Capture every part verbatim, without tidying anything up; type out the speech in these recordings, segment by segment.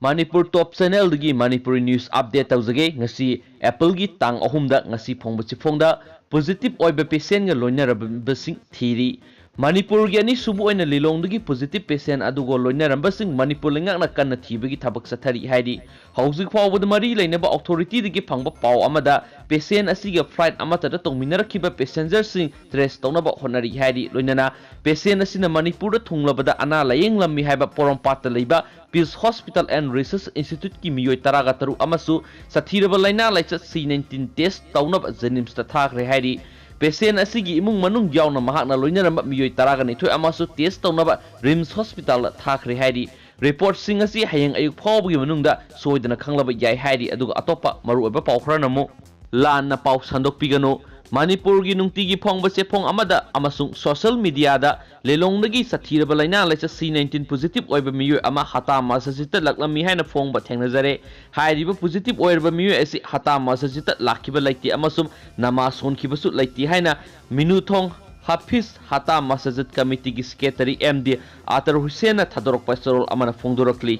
ꯃꯅꯤꯄꯨꯔ ꯇꯣꯞ ꯆꯦꯅꯦꯜꯗꯒꯤ Manipuri news update ꯇꯧꯖꯒꯦ꯫ ꯉꯁꯤ ꯑꯦꯄ꯭ꯔꯤꯜꯒꯤ ꯇꯥꯡ ꯑꯍꯨꯝꯗ ꯉꯁꯤ ꯐꯣꯡꯕ ꯆꯦꯐꯣꯡꯗ ꯄꯣꯖꯤꯇꯤꯚ ꯑꯣꯏꯕ ꯄꯦꯁꯦꯟꯒ ꯂꯣꯏꯅꯔꯝꯕꯁꯤꯡ ꯊꯤꯔꯤ꯫ ꯃꯅꯤꯄꯨꯔꯒꯤ ꯑꯅꯤꯁꯨꯕ ꯑꯣꯏꯅ ꯂꯤꯂꯣꯡꯗꯒꯤ ꯄꯣꯖꯤꯇꯤꯚ ꯄꯦꯁꯦꯟ ꯑꯗꯨꯒ ꯂꯣꯏꯅꯔꯝꯕꯁꯤꯡ ꯃꯅꯤꯄꯨꯔ ꯂꯩꯉꯥꯛꯅ ꯀꯟꯅ ꯊꯤꯕꯒꯤ ꯊꯕꯛ ꯆꯠꯊꯔꯤ ꯍꯥꯏꯔꯤ꯫ ꯍꯧꯖꯤꯛ ꯐꯥꯎꯕꯗ ꯃꯔꯤ ꯂꯩꯅꯕ ꯑꯣꯊꯣꯔꯤꯇꯤꯗꯒꯤ ꯐꯪꯕ ꯄꯥꯎ ꯑꯃꯗ ꯄꯦꯁꯦꯟ ꯑꯁꯤꯒ ꯐ꯭ꯂꯥꯏꯠ ꯑꯃꯠꯇꯗ ꯇꯣꯡꯃꯤꯟꯅꯔꯛꯈꯤꯕ ꯄꯦꯁꯦꯟꯖꯔꯁꯤꯡ ꯇ꯭ꯔꯦꯁ ꯇꯧꯅꯕ ꯍꯣꯠꯅꯔꯤ ꯍꯥꯏꯔꯤ꯫ ꯂꯣꯏꯅꯅ ꯄꯦꯁꯦꯟ ꯑꯁꯤꯅ ꯃꯅꯤꯄꯨꯔꯗ ꯊꯨꯡꯂꯕꯗ ꯑꯅꯥ ꯂꯥꯌꯦꯡꯂꯝꯃꯤ ꯍꯥꯏꯕ ꯄꯣꯔꯣꯝꯄꯥꯠꯇ ꯂꯩꯕ Peace Hospital and Research Instituteꯀꯤ ꯃꯤꯑꯣꯏ ꯇꯔꯥꯒ ꯇꯔꯨꯛ ꯑꯃꯁꯨ ꯁꯥꯊꯤꯔꯕ ꯂꯥꯏꯅꯥ ꯂꯥꯏꯆꯠ ꯁꯤ ꯅꯥꯏꯟꯇꯤꯟ ꯇꯦꯁ ꯇꯧꯅꯕ ꯖꯦꯅꯤꯝꯁꯇ ꯊꯥꯈ꯭ꯔꯦ ꯍꯥꯏꯔꯤ꯫ ꯄꯦꯁꯦꯟ ꯑꯁꯤꯒꯤ ꯏꯃꯨꯡ ꯃꯅꯨꯡ ꯌꯥꯎꯅ ꯃꯍꯥꯛꯅ ꯂꯣꯏꯅꯔꯝꯕ ꯃꯤꯑꯣꯏ ꯇꯔꯥꯒ ꯅꯤꯊꯣꯏ ꯑꯃꯁꯨ ꯇꯦꯁ ꯇꯧꯅꯕ ꯔꯤꯝꯁ ꯍꯣꯁꯄꯤꯇꯥꯜꯗ ꯊꯥꯈ꯭ꯔꯦ ꯍꯥꯏꯔꯤ꯫ ꯔꯤꯄꯣꯔꯠꯁꯤꯡ ꯑꯁꯤ ꯍꯌꯦꯡ ꯑꯌꯨꯛ ꯐꯥꯎꯕꯒꯤ ꯃꯅꯨꯡꯗ ꯁꯣꯏꯗꯅ ꯈꯪꯂꯕ ꯌꯥꯏ ꯍꯥꯏꯔꯤ꯫ ꯑꯗꯨꯒ ꯑꯇꯣꯞꯄ ꯃꯔꯨꯑꯣꯏꯕ ꯄꯥꯎ ꯈꯔꯅ ꯑꯃꯨꯛ ꯂꯥꯟꯅ ꯄꯥꯎ ꯁꯟꯗꯣꯛꯄꯤꯒꯅꯨ꯫ ꯃꯅꯤꯄꯨꯔꯒꯤ ꯅꯨꯡꯇꯤꯒꯤ ꯐꯣꯡꯕ ꯆꯦꯐꯣꯡ ꯑꯃꯗ ꯑꯃꯁꯨꯡ ꯁꯣꯁꯤꯌꯦꯜ ꯃꯤꯗꯤꯌꯥꯗ ꯂꯤꯂꯣꯡꯗꯒꯤ ꯁꯥꯊꯤꯔꯕ ꯂꯥꯏꯅꯥ ꯂꯥꯏꯆꯠ ꯁꯤ ꯅꯥꯏꯟꯇꯤꯟ ꯄꯣꯖꯤꯇꯤꯚ ꯑꯣꯏꯕ ꯃꯤꯑꯣꯏ ꯑꯃ ꯍꯇꯥ ꯃꯁꯖꯤꯗꯇ ꯂꯥꯛꯂꯝꯃꯤ ꯍꯥꯏꯅ ꯐꯣꯡꯕ ꯊꯦꯡꯅꯖꯔꯦ꯫ ꯍꯥꯏꯔꯤꯕ ꯄꯣꯖꯤꯇꯤꯚ ꯑꯣꯏꯔꯕ ꯃꯤꯑꯣꯏ ꯑꯁꯤ ꯍꯇꯥ ꯃꯁꯖꯤꯗꯇ ꯂꯥꯛꯈꯤꯕ ꯂꯩꯇꯦ ꯑꯃꯁꯨꯡ ꯅꯃꯥꯖ ꯁꯣꯟꯈꯤꯕꯁꯨ ꯂꯩꯇꯦ ꯍꯥꯏꯅ ꯃꯤꯅꯨꯊꯣꯡ ꯍꯥꯐꯤꯖ ꯍꯇꯥ ꯃꯁꯖꯤꯗ ꯀꯃꯤꯇꯤꯒꯤ ꯁꯦꯀ꯭ꯔꯦꯇꯔꯤ ꯑꯦꯝ ꯗꯤ ꯑꯇꯔ ꯍꯨꯁꯦꯟꯅ ꯊꯥꯗꯣꯔꯛꯄ ꯆꯦꯔꯣꯜ ꯑꯃꯅ ꯐꯣꯡꯗꯣꯔꯛꯂꯤ꯫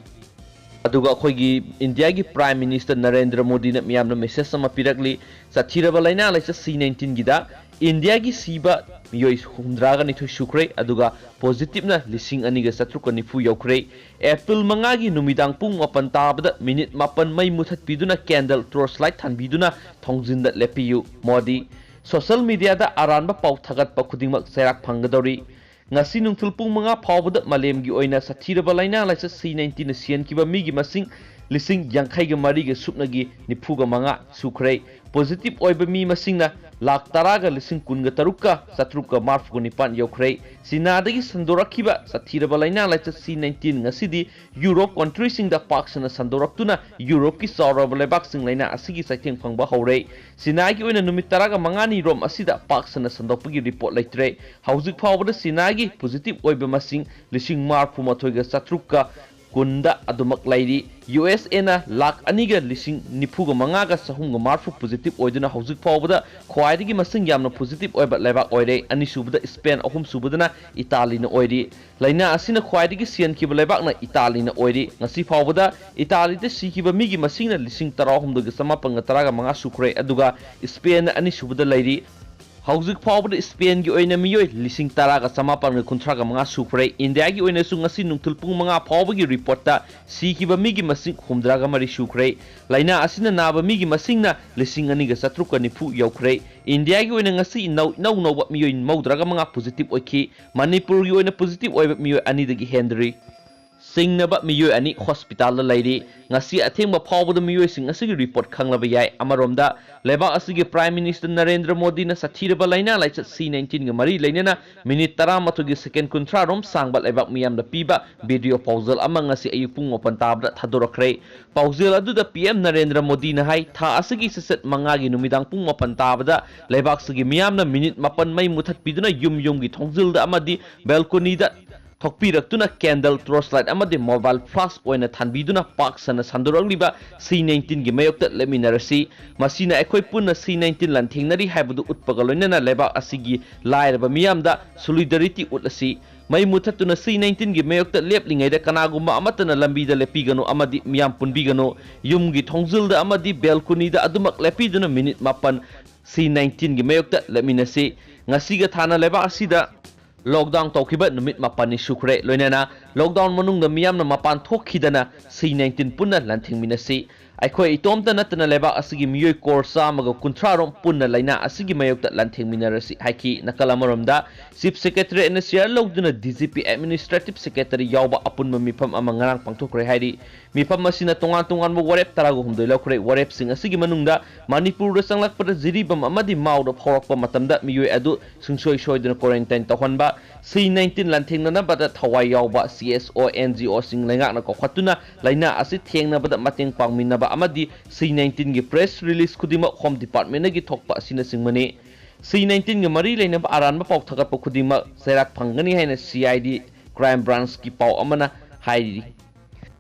ꯑꯗꯨꯒ ꯑꯩꯈꯣꯏꯒꯤ ꯏꯟꯗꯤꯌꯥꯒꯤ ꯄ꯭ꯔꯥꯏꯝ ꯃꯤꯅꯤꯁꯇꯔ ꯅꯔꯦꯟꯗ꯭ꯔ ꯃꯣꯗꯤꯅ ꯃꯤꯌꯥꯝꯅ ꯃꯦꯁꯦꯖ ꯑꯃ ꯄꯤꯔꯛꯂꯤ꯫ ꯆꯠꯊꯤꯔꯕ ꯂꯥꯏꯅꯥ ꯂꯥꯏꯆꯠ ꯁꯤ ꯅꯥꯏꯟꯇꯤꯟꯒꯤꯗ ꯏꯟꯗꯤꯌꯥꯒꯤ ꯁꯤꯕ ꯃꯤꯑꯣꯏ ꯍꯨꯝꯗ꯭ꯔꯥꯒ ꯅꯤꯊꯣꯏ ꯁꯨꯈ꯭ꯔꯦ, ꯑꯗꯨꯒ ꯄꯣꯖꯤꯇꯤꯚꯅ ꯂꯤꯁꯤꯡ ꯑꯅꯤꯒ ꯆꯥꯇ꯭ꯔꯨꯛꯀ ꯅꯤꯐꯨ ꯌꯧꯈ꯭ꯔꯦ꯫ ꯑꯦꯄ꯭ꯔꯤꯜ ꯃꯉꯥꯒꯤ ꯅꯨꯃꯤꯗꯥꯡ ꯄꯨꯡ ꯃꯥꯄꯟ ꯇꯥꯕꯗ ꯃꯤꯅꯤꯠ ꯃꯥꯄꯟ ꯃꯩ ꯃꯨꯊꯠꯄꯤꯗꯨꯅ ꯀꯦꯟꯗꯜ ꯇꯣꯔꯆ ꯂꯥꯏꯠ ꯊꯥꯟꯕꯤꯗꯨꯅ ꯊꯣꯡꯖꯤꯟꯗ ꯂꯦꯞꯄꯤꯌꯨ꯫ ꯃꯣꯗꯤ, ꯁꯣꯁꯤꯌꯦꯜ ꯃꯤꯗꯤꯌꯥꯗ ꯑꯔꯥꯟꯕ ꯄꯥꯎ ꯊꯥꯒꯠꯄ ꯈꯨꯗꯤꯡꯃꯛ ꯆꯩꯔꯥꯛ ꯐꯪꯒꯗꯧꯔꯤ꯫ ꯉꯁꯤ ꯅꯨꯡꯊꯤꯜ ꯄꯨꯡ ꯃꯉꯥ ꯐꯥꯎꯕꯗ ꯃꯥꯂꯦꯝꯒꯤ ꯑꯣꯏꯅ ꯁꯥꯊꯤꯔꯕ ꯂꯥꯏꯅꯥ ꯂꯥꯏꯆꯠ ꯁꯤ ꯅꯥꯏꯟꯇꯤꯟꯅ ꯁꯤꯍꯟꯈꯤꯕ ꯃꯤꯒꯤ ꯃꯁꯤꯡ ꯂꯤꯁꯤꯡ ꯌꯥꯡꯈꯩꯒ ꯃꯔꯤꯒ ꯁꯨꯞꯅꯒꯤ ꯅꯤꯐꯨꯒ ꯃꯉꯥ ꯁꯨꯈ꯭ꯔꯦ꯫ ꯄꯣꯖꯤꯇꯤꯚ ꯑꯣꯏꯕ ꯃꯤ ꯃꯁꯤꯡꯅ ꯂꯥꯈ ꯇꯔꯥꯒ ꯂꯤꯁꯤꯡ ꯀꯨꯟꯒ ꯇꯔꯨꯛꯀ ꯆꯥꯇ꯭ꯔꯨꯛꯀ ꯃꯔꯐꯨꯒ ꯅꯤꯄꯥꯟ ꯌꯧꯈ꯭ꯔꯦ꯫ ꯆꯤꯅꯥꯗꯒꯤ ꯁꯟꯗꯣꯔꯛꯈꯤꯕ ꯁꯥꯊꯤꯔꯕ ꯂꯥꯏꯅꯥ ꯂꯥꯏꯆꯠ ꯁꯤ ꯅꯥꯏꯟꯇꯤꯟ ꯉꯁꯤꯗꯤ ꯌꯨꯔꯣꯞ ꯀꯟꯇ꯭ꯔꯤꯁꯤꯡꯗ ꯄꯥꯛ ꯁꯟꯅ ꯁꯟꯗꯣꯔꯛꯇꯨꯅ ꯌꯨꯔꯣꯞꯀꯤ ꯆꯥꯎꯔꯕ ꯂꯩꯕꯥꯛꯁꯤꯡ ꯂꯥꯏꯅꯥ ꯑꯁꯤꯒꯤ ꯆꯩꯊꯦꯡ ꯐꯪꯕ ꯍꯧꯔꯦ꯫ ꯆꯤꯅꯥꯒꯤ ꯑꯣꯏꯅ ꯅꯨꯃꯤꯠ ꯇꯔꯥꯒ ꯃꯉꯥꯅꯤ ꯔꯣꯝ ꯑꯁꯤꯗ ꯄꯥꯛ ꯁꯟꯅ ꯁꯟꯗꯣꯛꯄꯒꯤ ꯔꯤꯄꯣꯔꯠ ꯂꯩꯇ꯭ꯔꯦ꯫ ꯍꯧꯖꯤꯛ ꯐꯥꯎꯕꯗ ꯆꯤꯅꯥꯒꯤ ꯄꯣꯖꯤꯇꯤꯚ ꯑꯣꯏꯕ ꯃꯁꯤꯡ ꯂꯤꯁꯤꯡ ꯃꯔꯐꯨ ꯃꯥꯊꯣꯏꯒ ꯆꯥꯇ꯭ꯔꯨꯛꯀ ꯀꯨꯟꯗ ꯑꯗꯨꯃꯛ ꯂꯩꯔꯤ꯫ ꯌꯨ ꯑꯦꯁ ꯑꯦꯅ ꯂꯥꯈ ꯑꯅꯤꯒ ꯂꯤꯁꯤꯡ ꯅꯤꯐꯨꯒ ꯃꯉꯥꯒ ꯆꯍꯨꯝꯒ ꯃꯔꯤꯐꯨ positive ꯑꯣꯏꯗꯨꯅ ꯍꯧꯖꯤꯛ ꯐꯥꯎꯕꯗ ꯈ꯭ꯋꯥꯏꯗꯒꯤ ꯃꯁꯤꯡ ꯌꯥꯝꯅ positive ꯑꯣꯏꯕ ꯂꯩꯕꯥꯛ ꯑꯣꯏꯔꯦ꯫ ꯑꯅꯤꯁꯨꯕꯗ ꯁ꯭ꯄꯦꯟ, ꯑꯍꯨꯝꯁꯨꯕꯗꯅ ꯏꯇꯥꯂꯤꯅ ꯑꯣꯏꯔꯤ꯫ ꯂꯥꯏꯅꯥ ꯑꯁꯤꯅ ꯈ꯭ꯋꯥꯏꯗꯒꯤ ꯁꯤꯍꯟꯈꯤꯕ ꯂꯩꯕꯥꯛꯅ ꯏꯇꯥꯂꯤꯅ ꯑꯣꯏꯔꯤ꯫ ꯉꯁꯤ ꯐꯥꯎꯕꯗ ꯏꯇꯥꯂꯤꯗ ꯁꯤꯈꯤꯕ ꯃꯤꯒꯤ ꯃꯁꯤꯡꯅ ꯂꯤꯁꯤꯡ ꯇꯔꯥꯍꯨꯝꯗꯣꯏꯒ ꯆꯃꯥꯄꯟꯒ ꯇꯔꯥꯒ ꯃꯉꯥ ꯁꯨꯈ꯭ꯔꯦ, ꯑꯗꯨꯒ ꯁ꯭ꯄꯦꯟꯅ ꯑꯅꯤꯁꯨꯕꯗ ꯂꯩꯔꯤ꯫ ꯍꯧꯖꯤꯛ ꯐꯥꯎꯕꯗ ꯁ꯭ꯄꯦꯟꯒꯤ ꯑꯣꯏꯅ ꯃꯤꯑꯣꯏ ꯂꯤꯁꯤꯡ ꯇꯔꯥꯒ ꯆꯃꯥꯄꯟꯒ ꯀꯨꯟꯊ꯭ꯔꯥꯒ ꯃꯉꯥ ꯁꯨꯈ꯭ꯔꯦ꯫ ꯏꯟꯗꯤꯌꯥꯒꯤ ꯑꯣꯏꯅꯁꯨ ꯉꯁꯤ ꯅꯨꯡꯊꯤꯜ ꯄꯨꯡ ꯃꯉꯥ ꯐꯥꯎꯕꯒꯤ ꯔꯤꯄꯣꯔꯠꯇ ꯁꯤꯈꯤꯕ ꯃꯤꯒꯤ ꯃꯁꯤꯡ ꯍꯨꯝꯗ꯭ꯔꯥꯒ ꯃꯔꯤ ꯁꯨꯈ꯭ꯔꯦ꯫ ꯂꯥꯏꯅꯥ ꯑꯁꯤꯅ ꯅꯥꯕ ꯃꯤꯒꯤ ꯃꯁꯤꯡꯅ ꯂꯤꯁꯤꯡ ꯑꯅꯤꯒ ꯆꯥꯇ꯭ꯔꯨꯛꯀ ꯅꯤꯐꯨ ꯌꯧꯈ꯭ꯔꯦ꯫ ꯏꯟꯗꯤꯌꯥꯒꯤ ꯑꯣꯏꯅ ꯉꯁꯤ ꯏꯅꯧ ꯏꯅꯧ ꯅꯧꯕ ꯃꯤꯑꯣꯏ ꯃꯧꯗ꯭ꯔꯥꯒ ꯃꯉꯥ positive ꯑꯣꯏꯈꯤ꯫ ꯃꯅꯤꯄꯨꯔꯒꯤ ꯑꯣꯏꯅ positive ꯑꯣꯏꯕ ꯃꯤꯑꯣꯏ ꯑꯅꯤꯗꯒꯤ ꯍꯦꯟꯗ꯭ꯔꯤ꯫ ꯁꯤꯡꯅꯕ ꯃꯤꯑꯣꯏ ꯑꯅꯤ ꯍꯣꯁꯄꯤꯇꯥꯜꯗ ꯂꯩꯔꯤ꯫ ꯉꯁꯤ ꯑꯊꯦꯡꯕ ꯐꯥꯎꯕꯗ ꯃꯤꯑꯣꯏꯁꯤꯡ ꯑꯁꯤꯒꯤ ꯔꯤꯄꯣꯔꯠ ꯈꯪꯂꯕ ꯌꯥꯏ꯫ ꯑꯃꯔꯣꯝꯗ, ꯂꯩꯕꯥꯛ ꯑꯁꯤꯒꯤ Prime Minister ꯅꯔꯦꯟꯗ꯭ꯔ ꯃꯣꯗꯤꯅ ꯁꯥꯊꯤꯔꯕ ꯂꯥꯏꯅꯥ ꯂꯥꯏꯆꯠ C nineteenꯒ ꯃꯔꯤ ꯂꯩꯅꯅ ꯃꯤꯅꯤꯠ ꯇꯔꯥꯃꯥꯊꯣꯏꯒꯤ second ꯀꯨꯟꯊ꯭ꯔꯥ ꯔꯣꯝ ꯁꯥꯡꯕ ꯂꯩꯕꯥꯛ ꯃꯤꯌꯥꯝꯗ ꯄꯤꯕ video ꯄꯥꯎꯖꯦꯜ ꯑꯃ ꯉꯁꯤ ꯑꯌꯨꯛ ꯄꯨꯡ ꯃꯥꯄꯟ ꯇꯥꯕꯗ ꯊꯥꯗꯣꯔꯛꯈ꯭ꯔꯦ꯫ ꯄꯥꯎꯖꯦꯜ ꯑꯗꯨꯗ P M ꯅꯔꯦꯟꯗ꯭ꯔ ꯃꯣꯗꯤꯅ ꯍꯥꯏ, ꯊꯥ ꯑꯁꯤꯒꯤ ꯆꯩꯆꯠ ꯃꯉꯥꯒꯤ ꯅꯨꯃꯤꯗꯥꯡ ꯄꯨꯡ ꯃꯥꯄꯟ ꯇꯥꯕꯗ ꯂꯩꯕꯥꯛꯁꯤꯒꯤ ꯃꯤꯌꯥꯝꯅ ꯃꯤꯅꯤꯠ ꯃꯥꯄꯟ ꯃꯩ ꯃꯨꯊꯠꯄꯤꯗꯨꯅ ꯌꯨꯝ ꯌꯨꯝꯒꯤ ꯊꯣꯡꯖꯤꯜꯗ ꯑꯃꯗꯤ balconyꯗ ꯊꯣꯛꯄꯤꯔꯛꯇꯨꯅ candle, torchlight ꯑꯃꯗꯤ mobile flash ꯑꯣꯏꯅ ꯊꯥꯟꯕꯤꯗꯨꯅ ꯄꯥꯛ ꯁꯟꯅ ꯁꯟꯗꯣꯔꯛꯂꯤꯕ C nineteenꯒꯤ ꯃꯥꯌꯣꯛꯇ ꯂꯦꯞꯃꯤꯟꯅꯔꯁꯤ꯫ ꯃꯁꯤꯅ ꯑꯩꯈꯣꯏ ꯄꯨꯟꯅ C nineteen ꯂꯥꯟꯊꯦꯡꯅꯔꯤ ꯍꯥꯏꯕꯗꯨ ꯎꯠꯄꯒ ꯂꯣꯏꯅꯅ ꯂꯩꯕꯥꯛ ꯑꯁꯤꯒꯤ ꯂꯥꯏꯔꯕ ꯃꯤꯌꯥꯝꯗ solidarity ꯎꯠꯂꯁꯤ꯫ ꯃꯩ ꯃꯨꯊꯠꯇꯨꯅ C nineteenꯒꯤ ꯃꯥꯌꯣꯛꯇ ꯂꯦꯞꯂꯤꯉꯩꯗ ꯀꯅꯥꯒꯨꯝꯕ ꯑꯃꯠꯇꯅ ꯂꯝꯕꯤꯗ ꯂꯦꯞꯄꯤꯒꯅꯨ ꯑꯃꯗꯤ ꯃꯤꯌꯥꯝ ꯄꯨꯟꯕꯤꯒꯅꯨ꯫ ꯌꯨꯝꯒꯤ ꯊꯣꯡꯖꯤꯜꯗ ꯑꯃꯗꯤ balconyꯗ ꯑꯗꯨꯃꯛ ꯂꯦꯞꯄꯤꯗꯨꯅ ꯃꯤꯅꯤꯠ ꯃꯥꯄꯟ C nineteenꯒꯤ ꯃꯥꯌꯣꯛꯇ ꯂꯦꯞꯃꯤꯟꯅꯁꯤ꯫ ꯉꯁꯤꯒ ꯊꯥꯅ ꯂꯩꯕꯥꯛ ꯑꯁꯤꯗ lockdown ꯇꯧꯈꯤꯕ ꯅꯨꯃꯤꯠ ꯃꯥꯄꯟꯅꯤ ꯁꯨꯈ꯭ꯔꯦ꯫ ꯂꯣꯏꯅꯅ lockdown ꯃꯅꯨꯡꯗ ꯃꯤꯌꯥꯝꯅ ꯃꯄꯥꯟ ꯊꯣꯛꯈꯤꯗꯅ C nineteen ꯄꯨꯟꯅ ꯂꯥꯟꯊꯦꯡꯃꯤꯟꯅꯁꯤ꯫ ꯑꯩꯈꯣꯏ ꯏꯇꯣꯝꯇ ꯅꯠꯇꯅ ꯂꯩꯕꯥꯛ ꯑꯁꯤꯒꯤ ꯃꯤꯑꯣꯏ ꯀꯣꯔ ꯆꯥꯝꯃꯒ ꯀꯨꯟꯊ꯭ꯔꯥ ꯔꯣꯝ ꯄꯨꯟꯅ ꯂꯥꯏꯅꯥ ꯑꯁꯤꯒꯤ ꯃꯥꯌꯣꯛꯇ ꯂꯥꯟꯊꯦꯡꯃꯤꯟꯅꯔꯁꯤ ꯍꯥꯏꯈꯤ꯫ ꯅꯥꯀꯜ ꯑꯃꯔꯣꯝꯗ, Chief Secretary ꯑꯦꯟ ꯁꯤꯌꯥꯔ ꯂꯧꯗꯨꯅ D G P, Administrative Secretary ꯌꯥꯎꯕ ꯑꯄꯨꯟꯕ ꯃꯤꯐꯝ ꯑꯃ ꯉꯔꯥꯡ ꯄꯥꯡꯊꯣꯛꯈ꯭ꯔꯦ ꯍꯥꯏꯔꯤ꯫ ꯃꯤꯐꯝ ꯑꯁꯤꯅ ꯇꯣꯉꯥꯟ ꯇꯣꯉꯥꯟꯕ ꯋꯥꯔꯦꯞ ꯇꯔꯥꯒ ꯍꯨꯝꯗꯣꯏ ꯂꯧꯈ꯭ꯔꯦ꯫ ꯋꯥꯔꯦꯞꯁꯤꯡ ꯑꯁꯤꯒꯤ ꯃꯅꯨꯡꯗ ꯃꯅꯤꯄꯨꯔꯗ ꯆꯪꯂꯛꯄꯗ ꯖꯤꯔꯤꯕꯥꯝ ꯑꯃꯗꯤ ꯃꯥꯎꯗ ꯐꯥꯎꯔꯛꯄ ꯃꯇꯝꯗ ꯃꯤꯑꯣꯏ ꯑꯗꯨ ꯁꯨꯡꯁꯣꯏ ꯁꯣꯏꯗꯅ quarantine ꯇꯧꯍꯟꯕ, C nineteen ꯂꯥꯟꯊꯦꯡꯅꯅꯕꯗ ꯊꯋꯥꯏ ꯌꯥꯎꯕ C S O, N G Oꯁꯤꯡ ꯂꯩꯉꯥꯛꯅ ꯀꯧꯈꯠꯇꯨꯅ ꯂꯥꯏꯅꯥ ꯑꯁꯤ ꯊꯦꯡꯅꯕꯗ ꯃꯇꯦꯡ ꯄꯥꯡꯃꯤꯟꯅꯕ ꯑꯃꯗꯤ C nineteenꯒꯤ press release ꯈꯨꯗꯤꯡꯃꯛ Home Departmentꯇꯒꯤ ꯊꯣꯛꯄ ꯑꯁꯤꯅꯆꯤꯡꯕꯅꯤ꯫ C nineteenꯒ ꯃꯔꯤ ꯂꯩꯅꯕ ꯑꯔꯥꯟꯕ ꯄꯥꯎ ꯊꯥꯒꯠꯄ ꯈꯨꯗꯤꯡꯃꯛ ꯆꯩꯔꯥꯛ ꯐꯪꯒꯅꯤ ꯍꯥꯏꯅ C I D Crime Branchꯀꯤ ꯄꯥꯎ ꯑꯃꯅ ꯍꯥꯏꯔꯤ꯫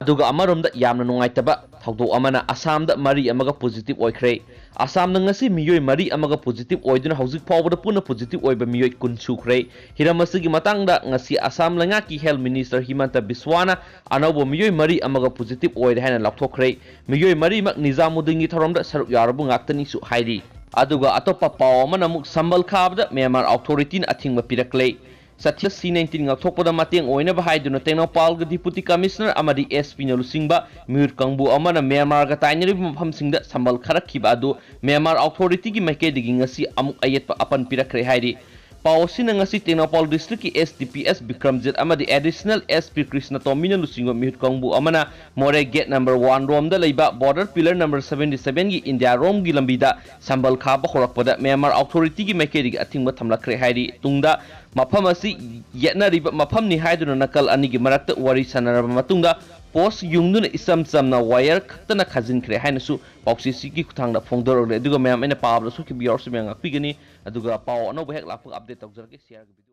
ꯑꯗꯨꯒ ꯑꯃꯔꯣꯝꯗ ꯌꯥꯝꯅ ꯅꯨꯡꯉꯥꯏꯇꯕ ꯊꯧꯗꯣꯛ ꯑꯃꯅ ꯑꯁꯥꯝꯗ ꯃꯔꯤ ꯑꯃꯒ positive ꯑꯣꯏꯈ꯭ꯔꯦ꯫ ꯑꯁꯥꯝꯗ ꯉꯁꯤ ꯃꯤꯑꯣꯏ ꯃꯔꯤ ꯑꯃꯒ positive ꯑꯣꯏꯗꯨꯅ ꯍꯧꯖꯤꯛ ꯐꯥꯎꯕꯗ ꯄꯨꯟꯅ positive ꯑꯣꯏꯕ ꯃꯤꯑꯣꯏ ꯀꯨꯟ ꯁꯨꯈ꯭ꯔꯦ꯫ ꯍꯤꯔꯝ ꯑꯁꯤꯒꯤ ꯃꯇꯥꯡꯗ ꯉꯁꯤ ꯑꯁꯥꯝ ꯂꯩꯉꯥꯛꯀꯤ health minister ꯍꯤꯃꯟꯇ ꯕꯤꯁ꯭ꯋꯥꯅ ꯑꯅꯧꯕ ꯃꯤꯑꯣꯏ ꯃꯔꯤ ꯑꯃꯒ positive ꯑꯣꯏꯔꯦ ꯍꯥꯏꯅ ꯂꯥꯎꯊꯣꯛꯈ꯭ꯔꯦ꯫ ꯃꯤꯑꯣꯏ ꯃꯔꯤꯃꯛ ꯅꯤꯖꯥꯃꯨꯗꯗꯤꯟꯒꯤ ꯊꯧꯔꯝꯗ ꯁꯔꯨꯛ ꯌꯥꯔꯨꯕ ꯉꯥꯛꯇꯅꯤꯁꯨ ꯍꯥꯏꯔꯤ꯫ ꯑꯗꯨꯒ ꯑꯇꯣꯞꯄ ꯄꯥꯎ ꯑꯃꯅ ꯑꯃꯨꯛ ꯁꯝꯕꯜ ꯈꯥꯕꯗ ꯃ꯭ꯌꯥꯟꯃꯥꯔ authority ꯅ ꯑꯊꯤꯡꯕ ꯄꯤꯔꯛꯂꯦ꯫ ꯁꯥꯊꯤꯕ C nineteen ꯉꯥꯛꯊꯣꯛꯄꯗ ꯃꯇꯦꯡ ꯑꯣꯏꯅꯕ ꯍꯥꯏꯗꯨꯅ ꯇꯦꯡꯅꯧꯄꯥꯜꯒ deputy commissioner ꯑꯃꯗꯤ S P ꯅ ꯂꯨꯆꯤꯡꯕ ꯃꯤꯍꯨꯠ ꯀꯥꯡꯕꯨ ꯑꯃꯅ ꯃ꯭ꯌꯥꯟꯃꯥꯔꯒ ꯇꯥꯏꯅꯔꯤꯕ ꯃꯐꯝꯁꯤꯡꯗ ꯁꯝꯕꯜ ꯈꯥꯔꯛꯈꯤꯕ ꯑꯗꯨ ꯃ꯭ꯌꯥꯟꯃꯥꯔ authority ꯒꯤ ꯃꯥꯏꯀꯩꯗꯒꯤ ꯉꯁꯤ ꯑꯃꯨꯛ ꯑꯌꯦꯠꯄ ꯑꯄꯟ ꯄꯤꯔꯛꯈ꯭ꯔꯦ ꯍꯥꯏꯔꯤ꯫ ꯄꯥꯎ ꯑꯁꯤꯅ ꯉꯁꯤ ꯇꯦꯡꯅꯧꯄꯥꯜ district ꯀꯤ S D P S Bikramjit ꯑꯃꯗꯤ additional S P ꯀ꯭ꯔꯤꯁꯅ ꯇꯣꯝꯕꯤꯅ ꯂꯨꯆꯤꯡꯕ ꯃꯤꯍꯨꯠ ꯀꯥꯡꯕꯨ ꯑꯃꯅ ꯃꯣꯔꯦ gate number one ꯔꯣꯝꯗ ꯂꯩꯕ border pillar number seventy seven ꯒꯤ ꯏꯟꯗꯤꯌꯥ ꯔꯣꯝꯒꯤ ꯂꯝꯕꯤꯗ ꯁꯝꯕꯜ ꯈꯥꯕ ꯍꯧꯔꯛꯄꯗ ꯃ꯭ꯌꯥꯟꯃꯥꯔ authority ꯒꯤ ꯃꯥꯏꯀꯩꯗꯒꯤ ꯑꯊꯤꯡꯕ ꯊꯝꯂꯛꯈ꯭ꯔꯦ ꯍꯥꯏꯔꯤ꯫ ꯇꯨꯡꯗ ꯃꯐꯝ ꯑꯁꯤ ꯌꯦꯠꯅꯔꯤꯕ ꯃꯐꯝꯅꯤ ꯍꯥꯏꯗꯨꯅ ꯅꯥꯀꯜ ꯑꯅꯤꯒꯤ ꯃꯔꯛꯇ ꯋꯥꯔꯤ ꯁꯥꯟꯅꯔꯕ ꯃꯇꯨꯡꯗ post ꯌꯨꯡꯗꯨꯅ ꯏꯆꯝ ꯆꯝꯅ wire ꯈꯛꯇꯅ ꯈꯥꯖꯤꯟꯈ꯭ꯔꯦ ꯍꯥꯏꯅꯁꯨ ꯄꯥꯎꯆꯦꯁꯤꯒꯤ ꯈꯨꯠꯊꯥꯡꯗ ꯐꯣꯡꯗꯣꯔꯛꯂꯦ꯫ ꯑꯗꯨꯒ ꯃꯌꯥꯝ, ꯑꯩꯅ ꯄꯥꯕꯗ ꯁꯣꯏꯈꯤꯕ ꯌꯥꯎꯔꯁꯨ ꯃꯌꯥꯝ ꯉꯥꯛꯄꯤꯒꯅꯤ꯫ ꯑꯗꯨꯒ ꯄꯥꯎ ꯑꯅꯧꯕ ꯍꯦꯛ ꯂꯥꯛꯄꯒ update ꯇꯧꯖꯔꯛꯀꯦ꯫ Share ꯒꯤ video